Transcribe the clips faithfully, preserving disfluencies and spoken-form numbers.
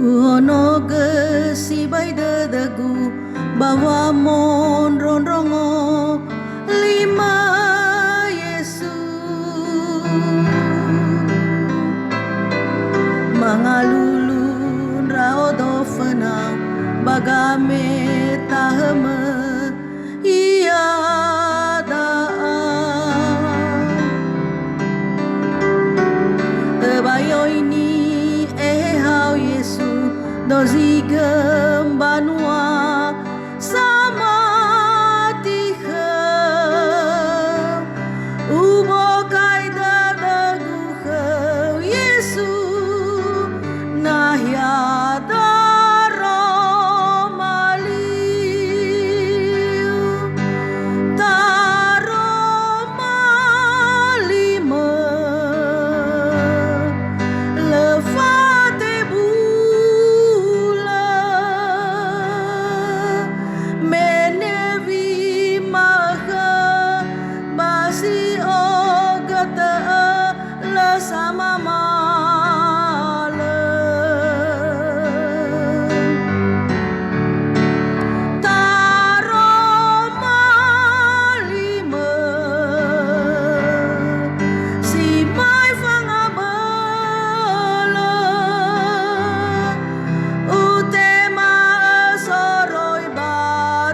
Uhonogö sibai dödögu ba wamondrondrongo lima Yesu. Mangalulu ndra'odo fönau ba gametahömö iada'a. Öbaioini ehehau Yesu, dozigö mbanua samati khöu. Ubokai dödögu khöu Yesu, nahia daroma liu, daroma limö, lö fatebulö, me newi ma'ökhö ba si ogötö'ö lö samamalö. Taroma limö, si mai fangabölö, utema'ö soroi ba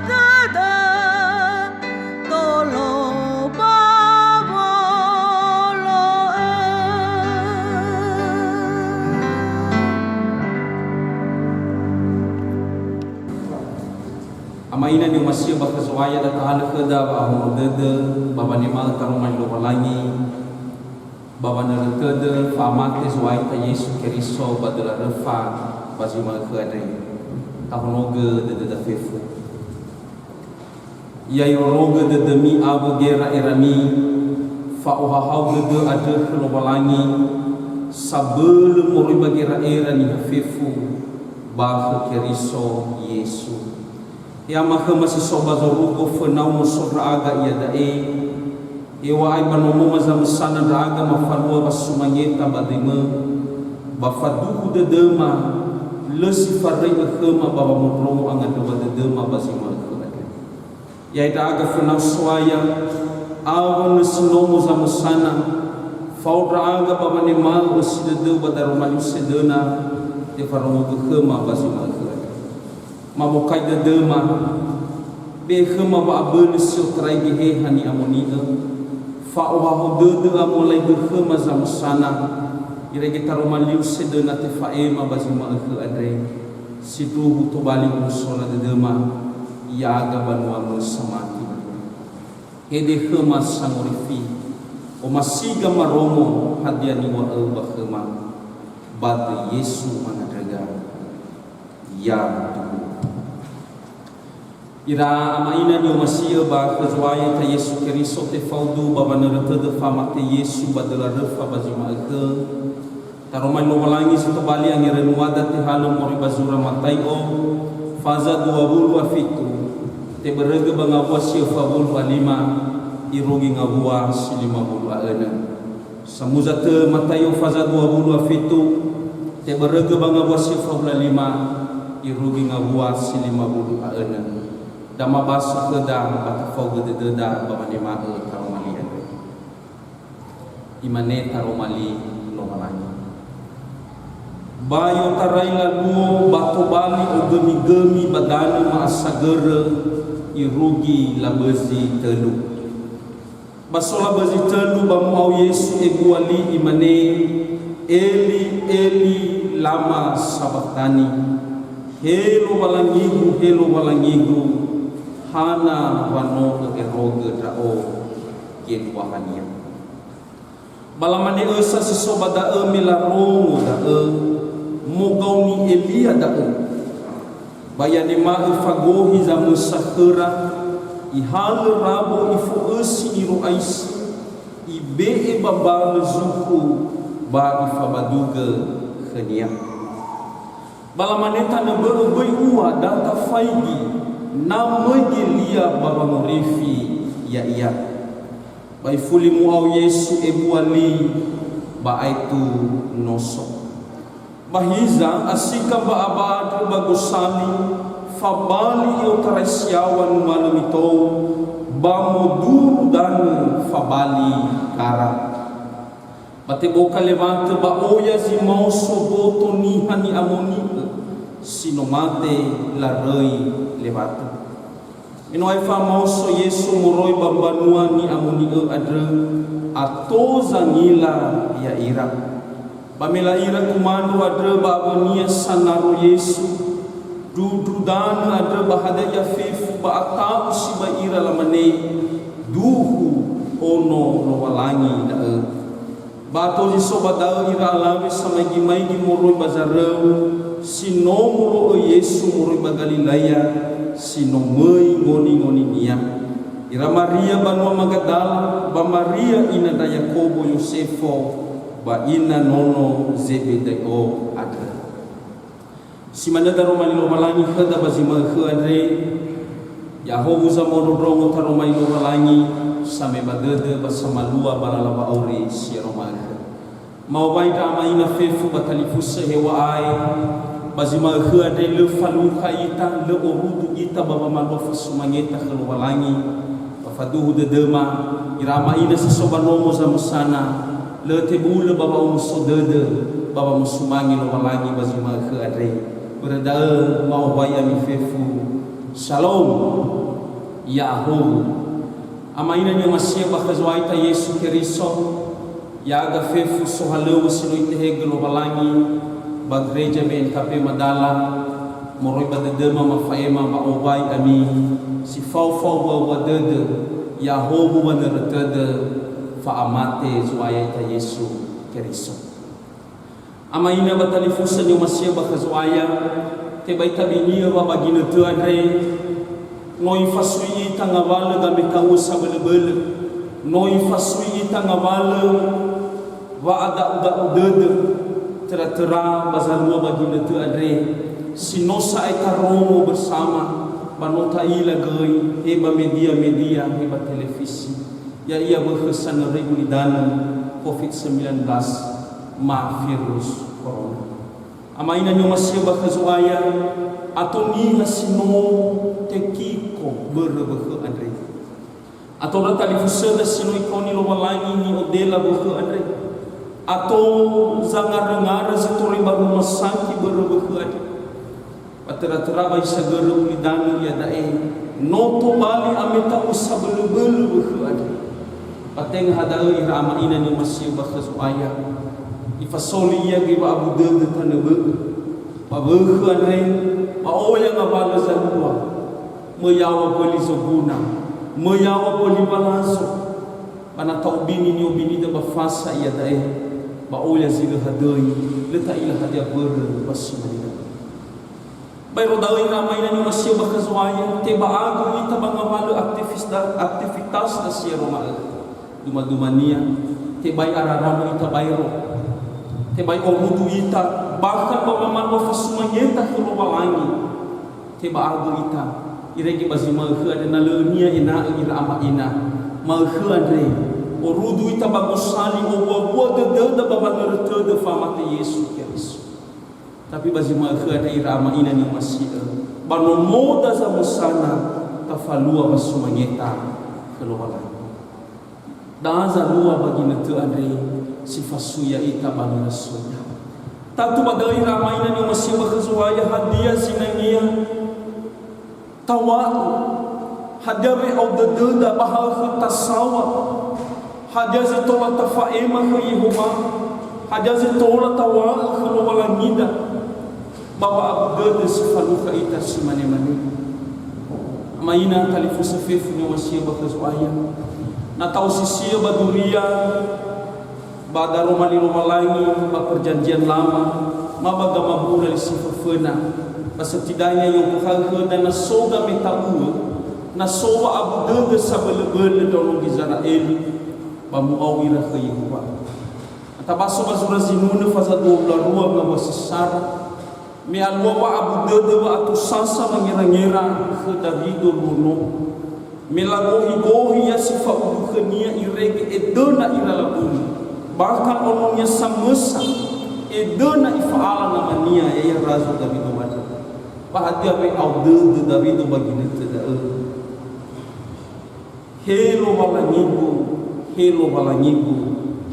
dödö, tolo ba wolo'ö. Ama ina ni'omasi'ö ba khö Zo'aya, da tahalö khöda wa'ahono dödö ba wanema'ö taroma li Lowalangi, ba wanörö tödö fa'amate Zo'aya ta Yesu Keriso ba döla röfa ba zi ma'ökhö andre. Tahonogö dödöda fefu. Ya irorogö dödömi awö gera'erami, fa'ohahau dödö andrö khö Lowalangi, sabölö moroi ba gera'era niha fefu ba khö Keriso Yesu. He Ama khöma si so ba zorugo, fönau no so ndra'aga iada'e, hew̃a'ae ba nomoma zamösana ndra'aga mafalua wasumangeta ba döimö, ba faduhu dödöma, lö si faröi'ö khöma ba wamondrongo angandröwa dödöma ba zi ma'ökhö andre. Ya'e ndra'aga fönau So'aya, awö nösi nomo zamösana, fao ndra'aga ba wanema'ö ösi dödöu ba daroma liu sedöna, tefarongogö khöma ba zi ma'ökhö andre. Mamokai dödöma, be'e khöma wa'abölö si otarai Geheha ni'amoni'ö, fa'ohahau dödö amolaigö khöma zamösana, irege taroma liu sedöna tefa'ema ba zi ma'ökhö andre. Sindruhu tobali u'usola dödöma, ya'aga banuamö samati. Hede khöma Sangorifi, omasiga marongo hadia niŵa'öu ba khöma, ba döi Yesu mangandröga. Ya Tuhan. Ira ama ina ni'omasi'ö ba khö Zo'aya ta Yesu Keriso, tefaudu ba wanörö tödö famate Yesu ba döla röfa ba zi ma'ökhö. Taroma li Lowalangi si tobali angerönuada tehalö moroi ba zura Matai'o, faza dua wulu a fitu, tebörögö ba ngawua si öfa wulu a lima, irugi ngawua si lima wulu a önö. Samuza tö Matai'o faza dua wulu a fitu, tebörögö ba ngawua si öfa wulu a lima, irugi ngawua si lima wulu a önö. Da mabasö khöda ba tafaogö dödöda ba wanema'ö taroma li andre. Imane taroma li Lowalangi. Ba i'otarai laluo ba tobali ogömigömi ba danö ma'asagörö, irugi labözi tölu. Ba so labözi tölu ba mu'ao Yesu ebua li, imane, "Eli, Eli, lama sabaktani?" "He Lowalangigu, he Lowalangigu, hana wa no Ö'erogö ndra'o?" Geluahania. Ba lamane ösa si so ba da'ö me larongo da'ö, "Mogaoni Elia da'ö." Ba i'anema'ö fagohi zamösa khöra, ihalö rawo ifo'ösi niro'aisi, ibe'e ba mbalö zukhu ba ifabadugö khönia. Ba lamane tanö bö'ö, "Böi ua, da tafaigi, na möi Gelia ba wangorifi ya'ia." Ba ifuli mu'ao Yesu ebua li, ba aetu noso. Ba hiza, asika mba'aba'a andrö ba gosali, fabali i'otarai si yaŵa numalö mitou, ba moduru danö fabali gara. Ba teboka lewatö ba oya zi maoso boto niha ni'amoni'ö, si no mate laröi lewatö. Me no aefa maoso Yesu moroi ba mbanua ni'amoni'ö andrö, ato zangila ya'ira. Ba me la'ira gumandrö andrö ba awönia sanaro Yesu, dundru danö andrö ba hadia ia fefu ba ata'u sibai ira lamane, "Duhu Ono Lowalangi da'ö." Ba ato zi so ba da'ö ira alawe samaigi-maigi moroi ba zaröu, si no molo'ö Yesu moroi ba Galilaia, si no möi ngoni-ngoninia. Ira Maria banua Magadala, ba Maria ina ndra Yakobo, Yosefo, ba ina nono Zebedaio andrö. Si manö daroma li Lowalangi khöda ba zi ma'ökhö andre, ya'ahowu zamondrondrongo taroma li Lowalangi, same ba dödö ba samalua ba lala wa'auri si ero ma'ökhö. Ma'owai ndra ama ina fefu ba talifusö heŵa'ae, ba zi ma'ökhö andre lö falukha ita, lö orudu ita ba wamalua fasumangeta khö Lowalangi, ba faduhu dödöma, ira ama ina si so ba nomo zamösana, lö tebulö ba wa'omuso dödö, ba wamosumange Lowalangi ba zi ma'ökhö andre. Börö da'ö ma'owai ami fefu. Shalom. Ya'ahowu. Ama ina ni'omasi'ö ba khö Zo'aya ita Yesu Keriso, ya'aga fefu sohalöŵö si no Itehegö Lowalangi ba Gereja B N K P Madala, moroi ba dödöma mafa'ema ba owai ami si fao-fao mbaŵa dödö, ya'ahowu wanörö tödö fa'amate Zo'aya ita Yesu Keriso. Ama ina ba talifusö ni'omasi'ö ba khö Zo'aya, tebai tabini'ö wa ba ginötö andre, no ifasui ita ngawalö gameta'u'ö sabölöbölö, no ifasui ita ngawalö wa'ada'uda'u dödö, töra-töra ba zalua ba ginötö andre, si no sa'ae tarongo bersama, ba no ta'ila göi, he ba media-media, he ba televisi. Ya'ia wökhö sanöröi ulidanö covid sembilan belas ma virus corona. Ama ina ni'omasi'ö ba khö Zo'aya, ato niha si no tekiko börö wökhö andre. Ato ndra talifusöda si no ikaoni Lowalangi ni'odela wökhö andre. Ato zangarö-ngarö zi toröi ba rumah sakit börö wökhö andre. Ba töra-töra ba isagörö ulidanö iada'e, no tobali ameta'u'ö sabölöbölö wökhö andre. Ba tenga ha da'ö ira ama ina ni'omasi'ö ba khö Zo'aya. Ifasoli ia göi wa'abu dödö tanö bö'ö. Ba wökhö andre, ba oya ngawalö zalua. Möi yaŵa mböli zoguna, möi yaŵa mböli balazo. Ba na ta'obini ni'obinida ba fasa iada'e, ba oya zi lö hadöi, lö ta'ila hadia mbörö ba si mane da'ö. Baero da'ö ira ama ina ni'omasi'ö ba khö Zo'aya, teba'agö ita ba ngawalö aktivis-, aktivitasda si ero ma'ökhö. Duma-dumania, tebai ararama ita baero. Tebai orudu ita, bahkan ba wamalua fasumangeta khö Lowalangi. Teba'agö ita, irege ba zi ma'ökhö andre na lö önia ena'ö ira ama ina. Ma'ökhö andre, orudu ita ba gosali owua-wua dödöda ba wanörö tödö fa'amate Yesu Keriso. Tapi ba zi ma'ökhö andre ira ama ina ni'omasi'ö, ba nomoda zamösana tafalua ba sumangeta khö Lowalangi. Da'a zalua ba ginötö andre si fasui ya'ita ba nöra soda. Tatu ba da'ö ira ama ina ni'omasi'ö ba khö Zo'aya, hadia zinangea tawa'ö, hadia we'ao dödöda ba ha'ö khö tasaw̃a, hadia zi tola tafa'ema khö Yehowa, hadia zi tola tawa'ö khö Lowalangida, ba wa'abu dödö si falukha ita si mane-mane. Ama ina talifusö fefu ni'omasi'ö ba khö Zo'aya. Na ta'osisi'ö ba duria, ba Daroma li Lowalangi, ba Perjanjian Lama, ma ba Gamabura li si föföna, ba setidaknya i'omukha'ö khöda na so gameta'u'ö, na so wa'abu dödö sabölöbölö ndraono Gizera'eli, ba mu'ao ira khö Yehowa. Na tabaso ba zura Zinunö faza dua wulu a rua ngawua si sara, me alua wa'abu dödö wa'atusasa wangerangera khö Dawido luo nomo. Me lagohi-gohi ia si fa'udu khönia irege edöna ira labunö, bahkan ononia samösa, Edöna ifa'ala namania, ya'ia Razo Dawido mada. Ba hadia we'ao dödö Dawido ba ginötö da'ö? He Lowalangigu, he Lowalangigu,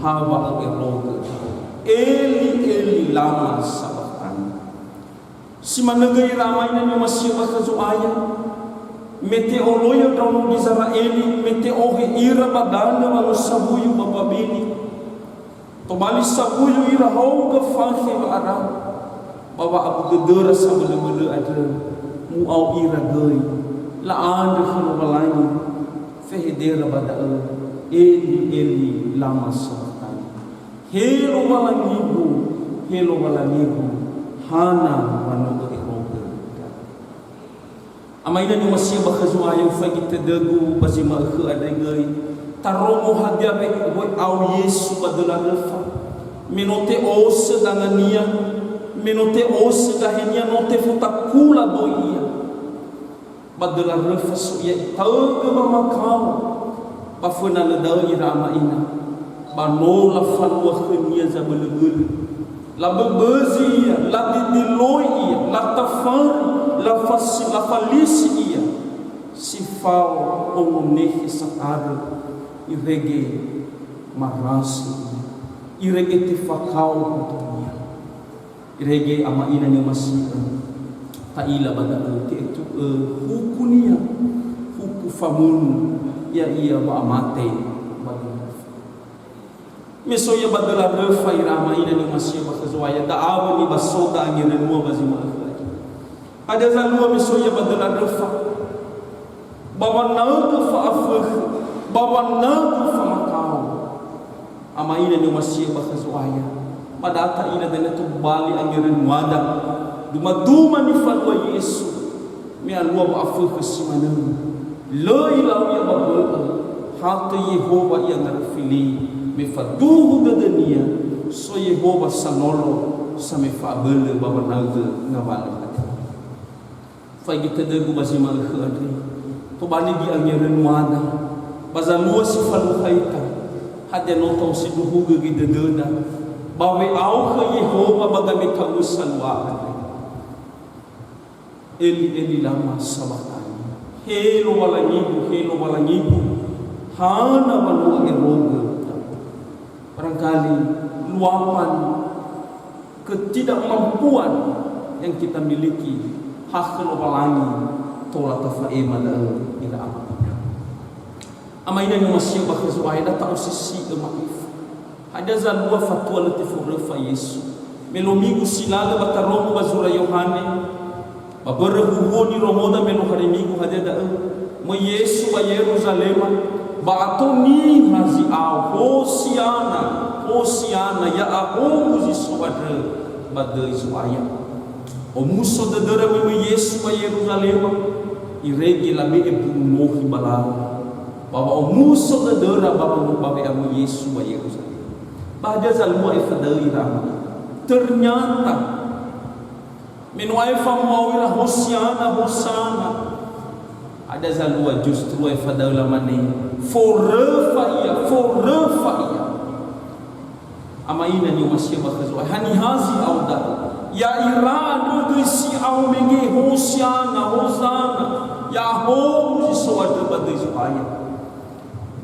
ha wa ö'erogö? Eli, Eli, lama sabakhtani? Si manö göi ira ama ina ni'omasi'ö bakha Zo'aya, me te'oloi'ö ndraono Gizera'eli, me te'ohe ira ba danö wangosawuyu ba Babeli. Tobali sawuyu ira haogö fakhe wa'ara, ba wa'abu dödöra sabölöbölö andrö, mu'ao ira göi, la'andrö khö Lowalangi, fehedera ba da'ö, Eli, Eli, lama sabakhtani? He Lowalangigu, he Lowalangigu, hana wa no ö'erogö? Ama ina ni'omasi'ö bakha Zo'aya, ufaigi tödögu ba zi ma'ökhö andre göi, tarongo hadia we-, we'ao Yesu ba döla röfa. Me no te'osö dangania, me no te'osö gahenia, no tefotakula doi ia. Ba döla röfa so ia itaögö wamakao, ba föna lö da'ö ira ama ina, ba no lafalua khönia zabölöbölö. Laböbözi ia, ladidiloi ia, latafari, lafasi-, lafalisi ia, si fao ongonekhe satarö, irege marasi ia, irege tefakao botonia. Irege ama ina ni'omasi'ö, ta'ila ba da'ö te'etu'ö hukunia, huku famunu, ya'ia wa'amate ba döla röfa. Me so ia ba döla röfa ira ama ina ni'omasi'ö bakha Zo'aya, da'a wö nibasoda angerönua ba zi ma'ökhö. Hadia zalua me so ia ba döla röfa? Ba wanaögö fa'afökhö, ba wanaögö famakao. Ama ina ni'omasi'ö bakha Zo'aya, ba da'a ta'ila dania tobali angerönuada, dumaduma nifalua Yesu, me alua wa'afökhö si manö. Lö ilau ia ba bö'ö, hatö Yehowa ia ngaröfi li, me faduhu dödönia, so Yehowa sanolo, samefa'abölö ba wanaögö ngawalö hadia. Faigi tödögu ba zi ma'ökhö andre, tobali göi angerönuada, ba zalua si falukha ita, hadia no ta'osindruhugö göi dödöda, ba we'ao khö Yehowa ba gameta'ö salua andre. Eli, Eli, lama sabakhtani? He Lowalangigu, he Lowalangigu, hana wa no ö'erogö? Barangkali luapan ketidakmampuan yang kita miliki, ha khö Lowalangi tola tafa'ema da'ö ira ama ina. Ama ina ni'omasi'ö bakha Zo'aya, da ta'osisi'ö ma'ifu. Hadia zalua fatua lö teforöfa Yesu? Me lomigu si lalö ba tarongo ba zura Yohane, ba börö huhuo nirongoda me no hari Migu hadia da'ö, möi Yesu ba Yeruzalema, ba ato niha zi'ao, "Hosiana, Hosiana, ya'ahowu zi so andrö ba döi Zo'aya." Omuso dödöra me möi Yesu ba Yeruzalema, irege labe'e mbunu nohi ba lala. Ba wa'omuso dödöra ba, ba we'amöi Yesu ba Yeruzalema. Ba hadia zalua efada'ö ira ama? Ternyata, me no aefa mu'ao ira, "Hosiana, Hosana." Hadia zalua justru efada'ö lamane, "Foröfa ia, foröfa ia." Ama ina ni'omasi'ö bakha Zo'aya, haniha zi'ao da'ö? Ya'ira andrö göi si'ao mege, "Hosana, Hosana, ya'ahowu zi so andrö ba döi Zo'aya."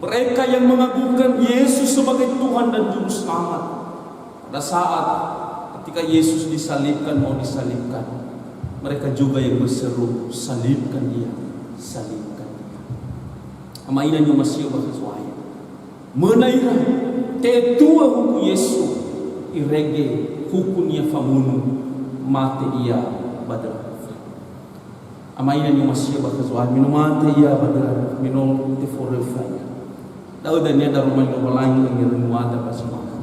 Mereka yang mengagukan Yesus sebagai Tuhan dan Juru Selamat, pada saat ketika Yesus disalibkan, mau disalibkan, mereka juga yang berseru, "Salibkan Dia, salibkan Dia." Ama ina ni'omasi'ö bakha Zo'aya. Möna ira, te'etu'ö huku Yesu, irege hukunia famunu, mate ia ba döla röfa. Ama ina ni'omasi'ö bakha Zo'aya, me no mate ia ba döla röfa, me no teforöfa ia. Da'ö dania daroma li Lowalangi angerönuada ba zi ma'ökhö.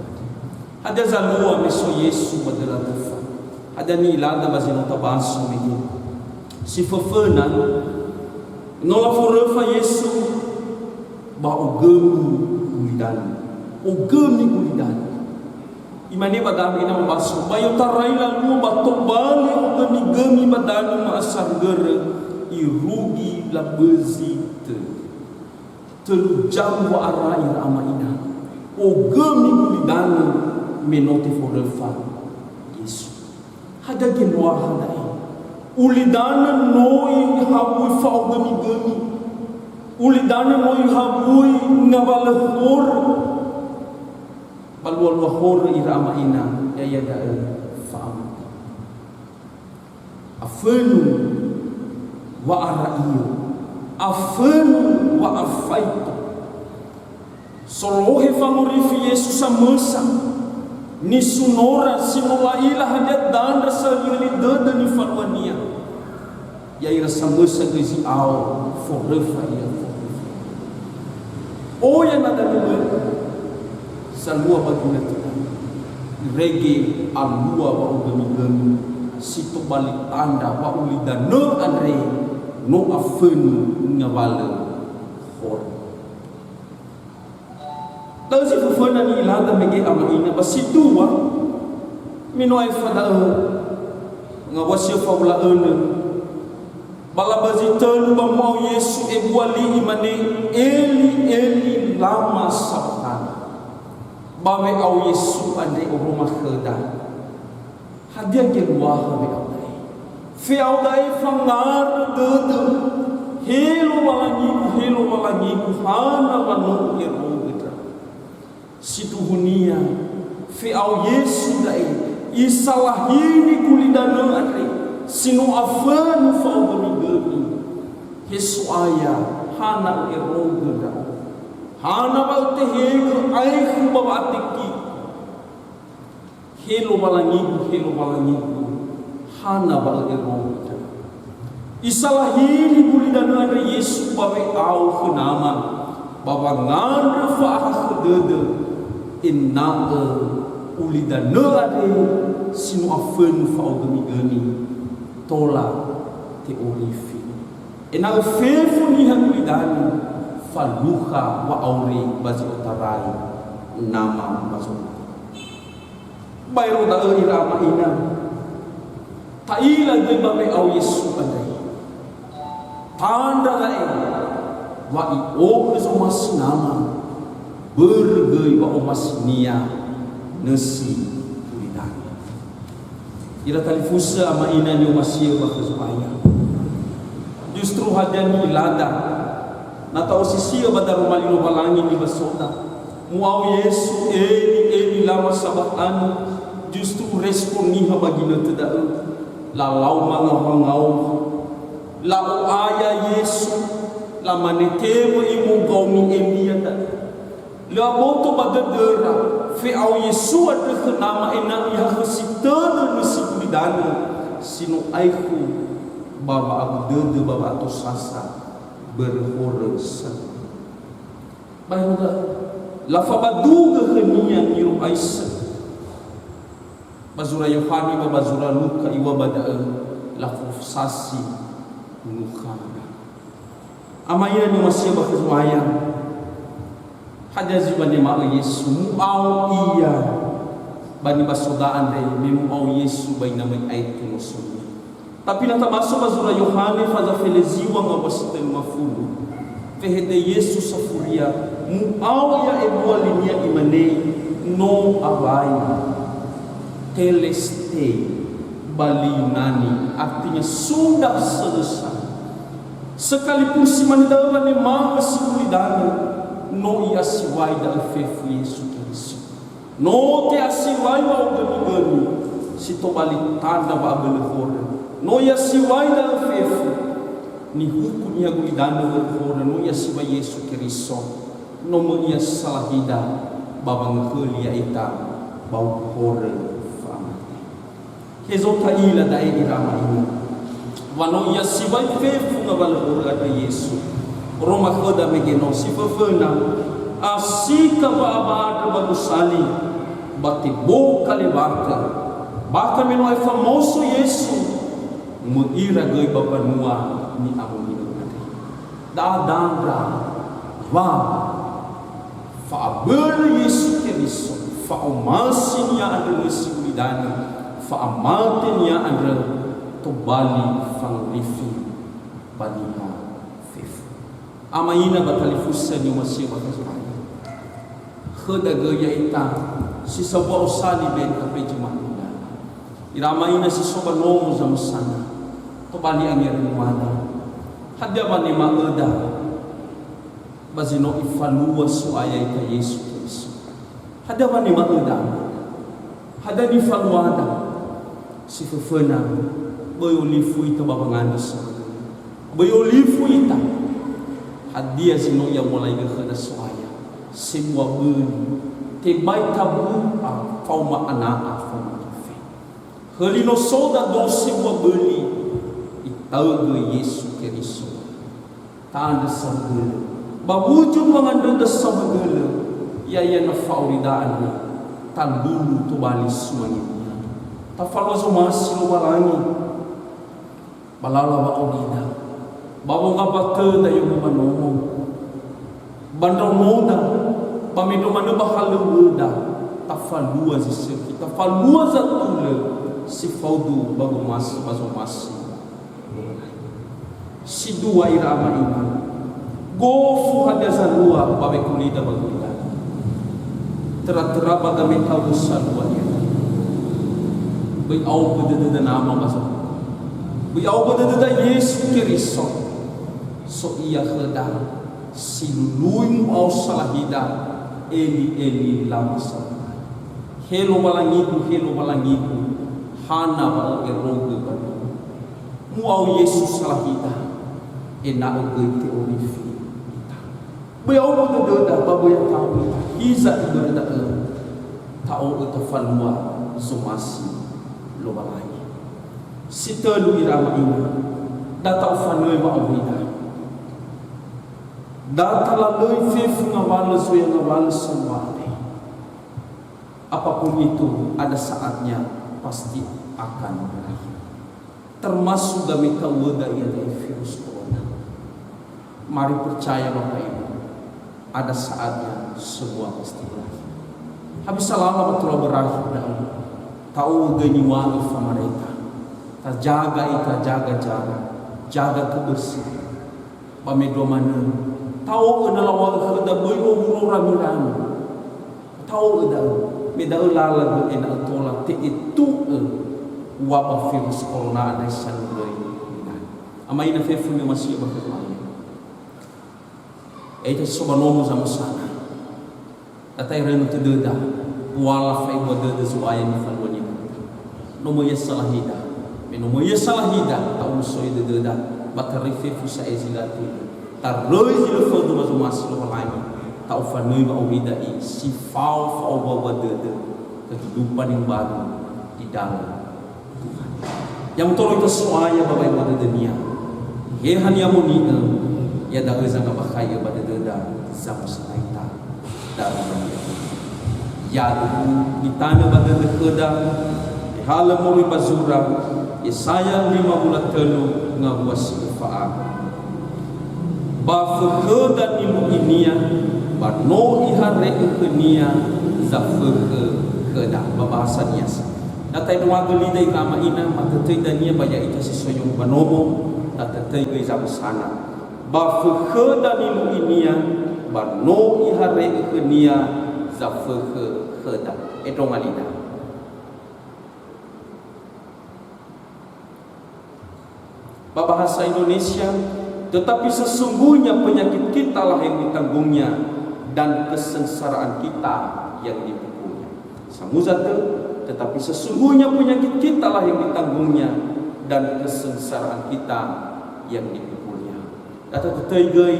Hadia zalua me so Yesu ba döla röfa? Hadia ni'ilada ba zi no tabaso mege? Si föföna, no laforöfa Yesu, ba ogömi gulidanö. Ogömi gulidanö. Imane ba danö ina mabaso, ba i'otarai lalua ba tobali ogömigömi ba danö ma'asargörö, irugi labözi tödö. Tölu jam wa'ara ira ama ina. Ogömi gulidanö me no teforöfa. Hadia geluaha da'e? Ulidanö no ihabui fa'ogömigömi. Ulidanö no ihabui ngawalö horö. Ba lualua horö ira ama ina, ya'ia da'ö fa'amate. Afönu wa'ara'io, afönu wa'afaito. Solohe fangorifi Yesu samösa, nisunora si no la'ila hadia dandra saliöli dödö nifaluania. Ya'ira samösa göi zi'ao foröfa ia foröfa. Oya na danö möi, salua ba ginötö. Irege alua wa'ogömigömi si tobali tandra wa'ulidanö andre no afönu ngawalö horö. Da'ö zi föföna ni'ilada mege ama ina ba si dua, me no aefa da'ö ngawua si fa'ula önö. Ba laba zi tölu ba mu'ao Yesu ebua li imane, "Eli, Eli, lama sabakhtani?" Ba we'ao Yesu andre oroma khöda. Hadia geluaha we'ao da'e? Fe'ao da'e fangarö dödö, "He Lowalangigu, he Lowalangigu, hana wa no u'erogö ndra'o?" Sindruhunia, fe'ao Yesu da'e, isalahini gulidanö andre, si no afönu fa'ogömigömi. "He So'aya, hana u'erogö ndra'o? Hana wa ütehegö aekhu ba wa'atekigu? He Lowalangigu, he Lowalangigu, hana wa ö'erogö ndra'o?" Isalahini gulidanö andre Yesu ba we'ao khö Nama, ba wangandrö fa'ahakhö dödö, ena'ö ulidanö andre si no afönu fa'ogömigömi tola te'orifi. Ena'ö fefu niha gulidanö falukha wa'auri ba zi otarai Nama ba zorugo. Baero da'ö ira ama ina, ta'ila göi ba we'ao Yesu andre. Tandra da'e wa i'o'ö zomasi Nama, börö göi wa'omasi-Nia nösi gulidanö. Ira talifusö ama ina ni'omasi'ö ba khö Zo'aya. Justru hadia ni'ilada, na ta'osisi'ö ba daroma li Lowalangi nibasoda. Mu'ao Yesu, "Eli, Eli, lama sabakhtani?" Justru respon niha ba ginötö da'ö, lalau mangawangau. La'o'aya Yesu, lamane, "Temö imogaomi Elia da'e." Lö aboto ba dödöra, fe'ao Yesu andrö khö Nama ena'ö ihakhösi tödö nösi gulidanö si no aekhu ba wa'abu dödö ba wa'atosasa börö horö satua. Ba iruga, lafabadugö khö-Nia niro'aisö. Ba zura Yohane ba, ba zura Luka iŵa'ö ba da'ö, lafosasi nukha. Ama ira ni'omasi'ö ba khö Zo'aya. Hadia zi wanema'ö Yesu, mu'ao Ia ba nibasoda andre, me mu'ao Yesu ba ina möi aetu nosonia. Tapi na tabaso ba zura Yohane faza fele ziŵa ngawua si tölu ngafulu, fehede Yesu safuria, mu'ao Ia ebua linia imane, "No awai." Telestai ba li Yunani, artinya sudah selesai. Sekalipun si mane da'ö wanema'ö si gulidanö, no i'asiwai da'ö fefu Yesu Keriso. No te'asiwai wa'ogömigömi, si tobali tandra wa'abölö horö. No i'asiwai da'ö fefu. Nihuku niha gulidanö wörö horö, no i'asiwai Yesu Keriso. No möi Ia salahida ba wangöhöli ya'ita ba horö fa'amate. Hezo ta'ila da'e ira ama ina. Wa no i'asiwai fefu ngawalö horö andrö Yesu. Oroma khöda mege no si föföna, asika wa'aba andrö ba gosali, ba teboka lewatö. Bakha me no aefa moso Yesu, möi ira göi ba mbanua ni'amoni'ö andre. Da'a dandra wa fa'abölö Yesu Keriso, fa'omasi-Nia andrö nösi gulidanö, fa'amate-Nia andrö tobali fangorifi ba niha fefu. Ama ina ba talifusö ni'omasi'ö ba khö Zo'aya. Khöda göi ya'ita si sambua osali benta pejima gulidanö. Ira ama ina si so ba nomo zamösana, tobali angera nuada. Hadia wanema'öda ba zi no Ifalua So'aya ita Yesu Keriso? Hadia wanema'öda? Hadia nifaluada? Si föföna, böi olifu ita ba wangandrö saohagölö. Böi olifu ita. Hadia zi no i'amolaigö khöda So'aya? Sebua böli, tebai tabu'a faoma ana'a, faoma kefe. Höli nosoda do sebua böli, itaögö Yesu Keriso. Ta'andrö saohagölö. Ba wujud wangandröda saohagölö, ya'ia na fa'aurida andrö, talulu tobali sumange-Nia. Tafalua zomasi Lowalangi. Ba lala wa'aurida, ba wongambatöda yomo ba nomo, ba ndraonoda, ba mendrua manö ba halöŵöda, tafalua zi sökhi, tafalua zatulö si faudu ba womasi, ba zomasi. Si dua ira ama ina. Gofu hadia zalua ba wekulida ba gulidanö. Töra-töra ba gametau salua ia. Böi aogö dödöda nama ba zokhö. Böi aogö dödöda Yesu Keriso. So Ia khöda, si lului mu'ao salahida, Eli, Eli, lama sabakhtani. He Lowalangigu, he Lowalangigu, hana wa ö'erogö ba nomo? Mu'ao Yesu salahida, ena'ö göi te'orifi ita. Böi aogö dödöda ba böi ata'u ita. Hiza iŵörö da'ö, ta'o'ö tafalua zomasi Lowalangi. Si tölu ira ama ina, da ta'ofanöi wa'aurida. Da talalöi fefu ngawalö zoya ngawalö saluade. Apapun itu, ada saatnya pasti akan berakhir. Termasuk gametauöda iada'e virus corona. Mari percaya, Bapak Ibu, ada saatnya semua pasti berakhir. Hewisa lala ba tola berakhir da'ö, ta'o'ö göi niŵa'ö famareta. Tajaga ita, jaga jarak, jaga kebersihan. Ba mendrua manö, ta'o'ö na laŵa'ö khöda böi owulo rami-rami. Ta'o'ö da'ö, me da'ö lala göi ena'ö tola te'etu'ö wabah virus corona andrö sanuröi. Ama ina fefu ni'omasi'ö ba khöda. Ya'ita si so ba nomo zamösana. Da ta'erönö tödöda, buala fa'ebua dödö Zo'aya nifaluania khöda. No möi ia salahida. Me no möi ia salahida, ta'ulusoi dödöda, ba taröi fefu sa'ae zi lö atulö. Taröi zi lö faudu ba zomasi Lowalangi, ta'ofanöi wa'aurida i si fao fa'obaoba dödö, kehidupan yang baru di dalam Tuhan. Ya mutolo ita So'aya ba wa'ebua dödönia. He haniha moni'ö, iada'ö zangabakhai'ö ba dödöda zamösana ita. Darua ia. Ya'aduhu, nitanö ba dödö khöda, ehalö moroi ba zura, Yesaya lima wulu a tölu ngawua si öfa a. Ba fökhöda nilu'inia, ba no ihare'ö khönia zafökhö khöda. Ba bahasa nias. Da ta'edongagö lida ira ama ina, matötöi dania ba ya'ita si so yomo ba nomo, tatötöi göi zamösana. Ba fökhöda nilu'inia, ba no ihare'ö khönia zafökhö khöda. Edonga lida. Ba bahasa Indonesia, tetapi sesungguhnya penyakit kita lah yang ditanggungnya dan kesengsaraan kita yang dipikulnya. Samuza tö, tetapi sesungguhnya penyakit kita lah yang ditanggungnya dan kesengsaraan kita yang dipikulnya. Kata tetöi göi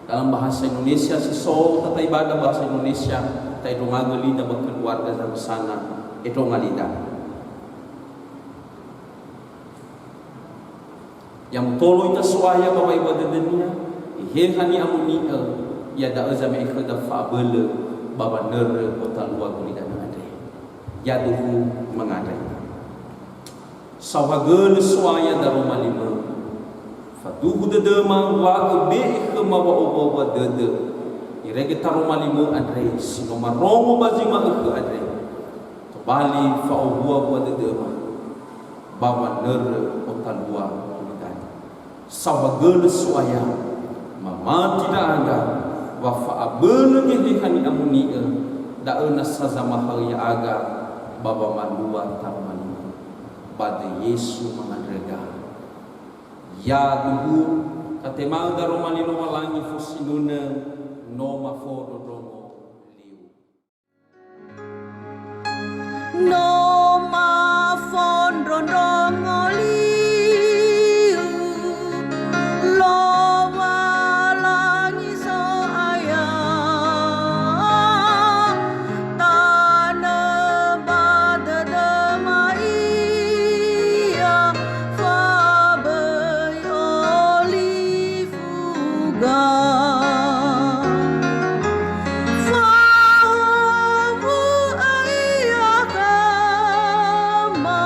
dalam bahasa Indonesia, si so tata ibadah bahasa Indonesia, ta'edongagö lida ba keluarga zamösana, edonga lida. Ya mutolo ita So'aya ba wa'ebua dödönia, Eheha ni'amoni'ö, iada'ö zame'e khöda fa'abölö ba wanörö gotalua gulidanö andre. Ya'aduhu mangandrö. Saohagölö So'aya daroma limö. Faduhu dödöma wa öbe'e khöma wa'obaoba dödö. Irege taroma limö andre si no marongo ba zi ma'ökhö andre. Tobali fa'owua-wua dödöma ba wanörö gotalua gulidanö. Saohagölö So'aya, mamati ndra'aga, wa fa'abölö Geheha ni'amoni'ö, da'ö nasa zamahaö ya'aga ba wamalua taroma limö. Ba döi Yesu mangandröga. Ya duhu, tatema'ö daroma li Lowalangi fosinunö, no mafondrondrongo liu. No mafondrondrongo liu, Lowalangi So'aya, tanö ba dödöma Ia, faböi olifu ga. Fahowu'ö Ia khöma,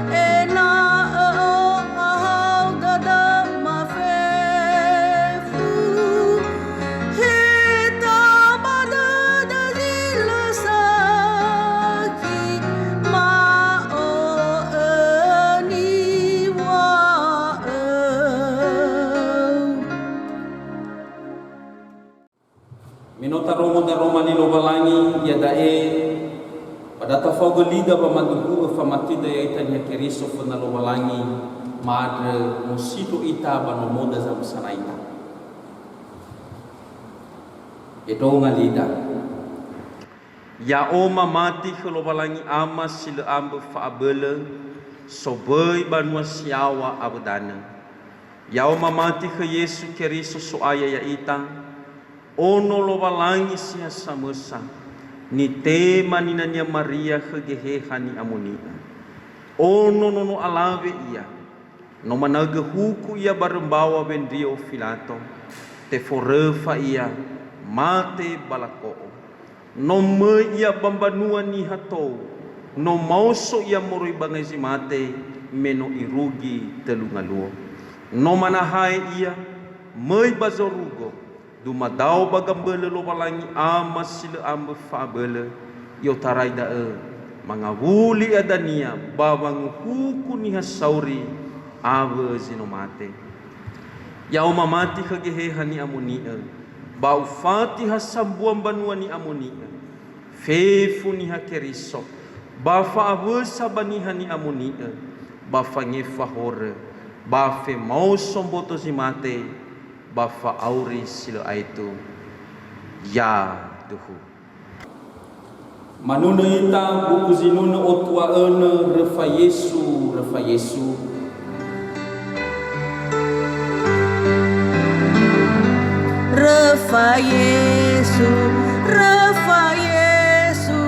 ena'ö ohahau dödöma fefu. Heta ba dödö zi lö sökhi, ma'o'ö niŵa'ö. Me no tarongo daroma li Lowalangi, iada'e ba da tafaogö lida wamaduhu'ö famatida ya'ita niha Keriso föna Lowalangi, ma'andrö mosindro ita ba nomoda zamösana ita. Edonga lida. Ya'o mamati khö Lowalangi Ama si lö ambö fa'abölö, somböi banua si yaŵa awö danö. Ya'o mamati khö Yesu Keriso So'aya ya'ita, Ono Lowalangi si ha samösa, nitema ninania Maria khö Geheha Ni'amoni'ö. Ono nono alawe Ia, no manaögö huku Ia barö mbaŵa wendrio Filato, teforöfa Ia, mate ba lako'o. No möi Ia ba mbanua niha tou, no maoso Ia moroi ba ngai zi mate, me no irugi tölu ngaluo. No manahae Ia, möi ba zorugo, dumadao ba gambölö Lowalangi Ama si lö ambö fa'abölö, i'otarai da'ö mangawuli Ia dania ba wanguhuku niha sauri awö zi no mate. Ya'o mamati khö Geheha Ni'amoni'ö, ba ufati ha sambua mbanua ni'amoni'ö, fefu niha Keriso, ba fa'awösa ba niha ni'amoni'ö, ba fangefa horö, ba femaoso mboto zi mate, ba fa'auri si lö aetu. Ya duhu. Manunö ita buku zinunö otua'önö, Röfa Yesu, Röfa Yesu. Röfa Yesu, Röfa Yesu,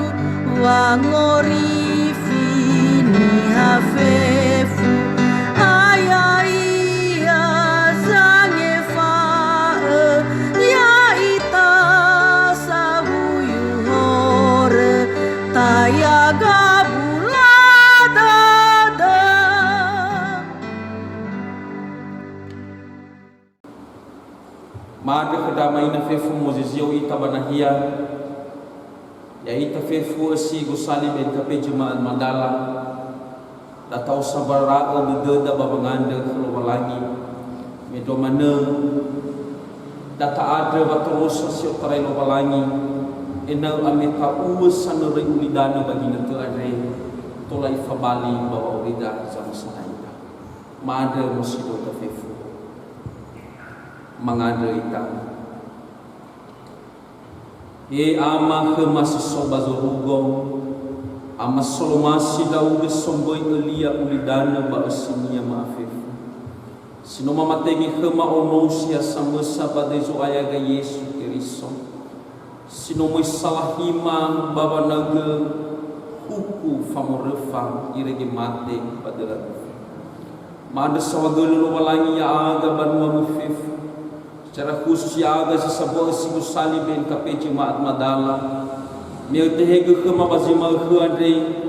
wangorifi niha fefu, a ya'ia zangefa'ö ya'ita sawuyu horö, taya gabula dödö. Ma'andrö khöda ama ina fefu mozizio ita ba nahia, ya'ita fefu ösi gosali ba N K P Jemaat Madala, da ta'osambara'ö dödöda ba wangandrö khö Lowalangi, me dua manö da ta'andrö watolosa si otarai Lowalangi, ena'ö ameta'uö sanöröi ulidanö ba ginötö andre, tola ifabali ba wa'aurida zamösana ita. Ma'andrö mosindro ita fefu. Mangandrö ita. He Ama khöma si so ba zorugo, Ama solomasi ndra'ugö somböi ölia ulidanö ba ösinia ma'afefu. Si no mamatenge khöma onou si ha samösa ba döi Zo'aya Yesu Keriso. Si no möi salahima ba wanaögö huku famoröfa irege mate ba döla dufu. Ma'andrö saohagölö Lowalangi ya'aga banua-Mö fefu, secara khusus ya'aga zi sambua ösi gosali ba N K P Jemaat Madala, me ötehegö khöma ba zi ma'ökhö andre,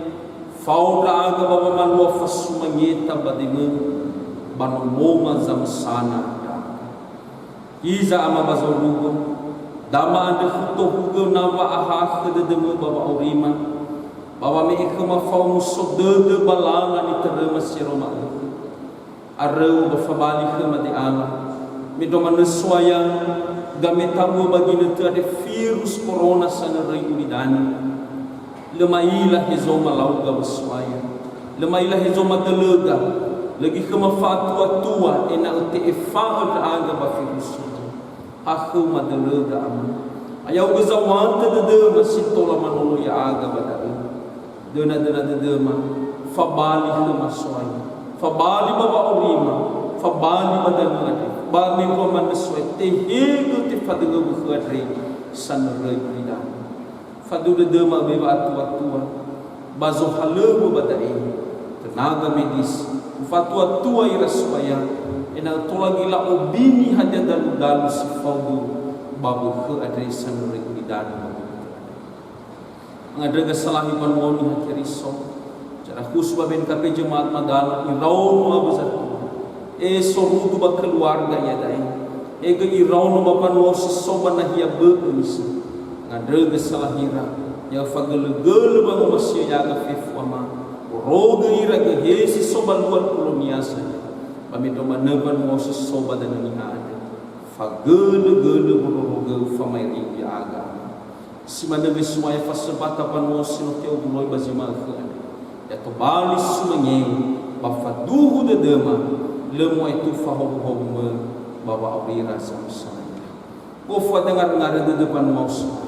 fao ndra'aga ba wamalua fasumangeta ba döi-Mö, ba nomoma zamösana ndra'aga. Hiza Ama ba zorugo, dama andrö hutohugö na wa'ahakhö dödömö ba wa'aurima, ba wame'e khöma fa'omuso dödö ba lala nitöröma si ero ma'ökhö. Aröu ba fabali khöma de'ala, me dua manö So'aya, gameta'uö ba ginötö andre virus korona sanöröi ulidanö. Lö ma'ila hezo malauga ba So'aya. Lö ma'ila hezo madölöga, lö göi khöma fa'atuatua ena'ö te'efa'ö ndra'aga ba fefu si mane. Ha khöu madölöga, Ama. Ayaugö zawatö dödöma si tola manolo ya'aga ba da'ö. Döna-döna dödöma, fabali khöma So'aya. Fabali ba wa'aurima, fabali ba danö andre. Ba mewua manö So'aya, tehegö tefadöhöu khö andre sanöröi gulidanö. Faduhu dödöma öbe wa'atuatua, ba zohalöŵö ba da'e, tenaga medis, ufatuatua ira So'aya, ena'ö tola göi la'obini hadia dalu-dalu si faudu ba wökhö andre sanöröi gulidanö ba wökhö andre. Angandröga salahi mbanua Niha Keriso, Zara khusus ba B N K P Jemaat Madala, iraono awö zatua. E sorugu ba keluarga iada'e. E göi iraono ba mbanua si so ba nahia bö'ö misa. Ngandrögö salahira, ya fagölö-gölö wangomasi'ö ya'aga fefu Ama. Orogö ira göhe si so ba luar Polonia saja. Ba mendrua manö mbanua si so ba danö niha andre. Fagölö-gölö bororogö famaerigu ya'aga Ama. Si manö göi So'aya fasömbata mbanua si no te'owuloi ba zi ma'ökhö andre. Ya tobali sumangeu ba faduhu dödöma, lö mu'aetu fahowu-howumö ba wa'aurira zamösana ira. Gofu hadia ngarö-ngarö dödö mbanua So'aya.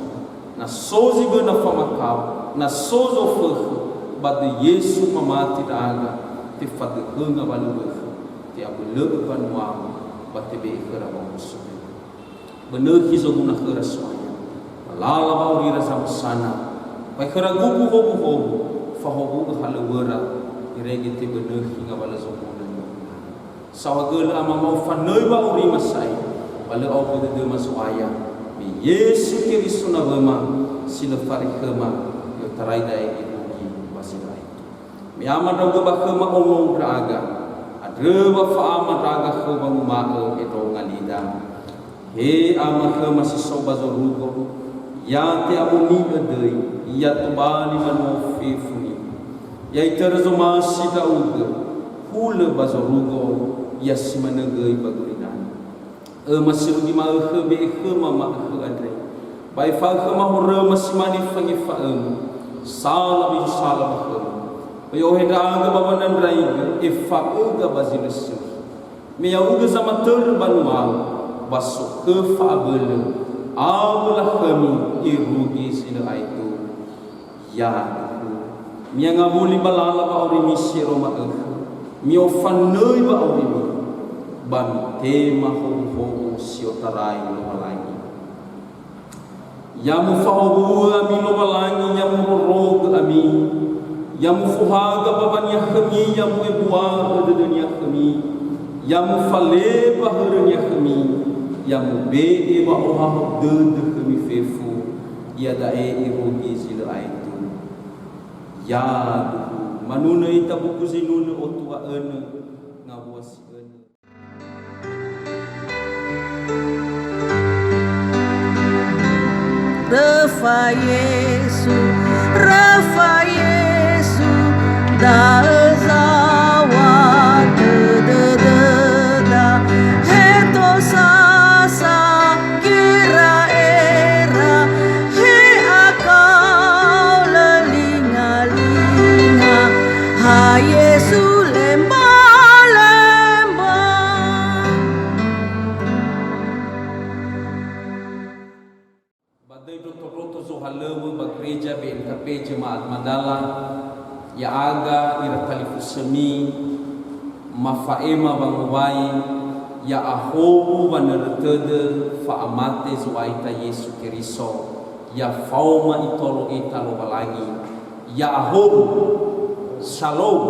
Na so zi böna famakao, na so zofökhö, ba döi Yesu mamati ndra'aga, tefadöhö ngawalö wökhö, te'abölö'ö mbanuamu, ba tebe'e khöra wa'omuso dödö. Bönökhi zoguna khöra So'aya. Ba lala wa'aurira zamösana. Bai khöra gugu howu-howu, fahowu'ö halöŵöra, irege tebönökhi ngawalö zoguna ni'amoni'ö. Saohagölö Ama, ma ufanöi wa'aurima sa'ae, ba lö aofu dödöma Zo'aya. Me Yesu Keriso nawöma, si lö fari khöma, i'otarai da'e irugi ba zi lö aetu. Me Ama ndra'ugö ba khöma onou ndra'aga, andrö wa fa'ama ndra'aga khöu wanguma'ö endronga lida. He Ama khöma si so ba zorugo, ya te'amoni'ö döi, ya tobali mbanua fefu niha. Ya itörö zomasi ndra'ugö, hulö ba zorugo, ya si manö göi ba gulidanö. Öma si rugi ma'ökhö be'e khöma ma'ökhö andre. Ba efa'ö khöma horöma si mane fangefa'öma. Sala böi sala ba khöma. Böi ohe ndra'aga ba wanandraigö, efa'öga ba zi lö sökhi. Me ya'ugö zamatörö mbanuau, ba so khö fa'abölö, awö lakhömi irugi zi lö aetu. Yaduhu, mi'angawuli ba lala wa'aurimi si ero ma'ökhö, mi'ofanöi wa'aurimi, ba mitema howuhowu si otarai Lowalangi. Ya mufahowu'ö ami Lowalangi, ya murorogö ami, ya mufohaga ba waniha khömi, ya mu'ebua'ö dödönia khömi, ya mufaleba hörönia khömi, ya mube'e wa'ohahau dödö khömi fefu, iada'e irugi zi lö aetu. Yaduhu, manunö ita buku zinunö otua önö, ngawua si önö. Röfa Yesu, röfa Yesu, da'ö zawatö dödöda, he tosasa gera'era, he akao lö lingalinga, ha Yesu lemba-lemba. Ba döi ndroto-ndroto zohalöŵö ba gereja B N K P Jemaat Madala, ya'aga ira talifusömi, mafa'ema wangowai, ya'ahowu wanörö tödö fa'amate Zo'aita Yesu Keriso, ya faoma Itolo ita Lowalangi, ya'ahowu. Shalom.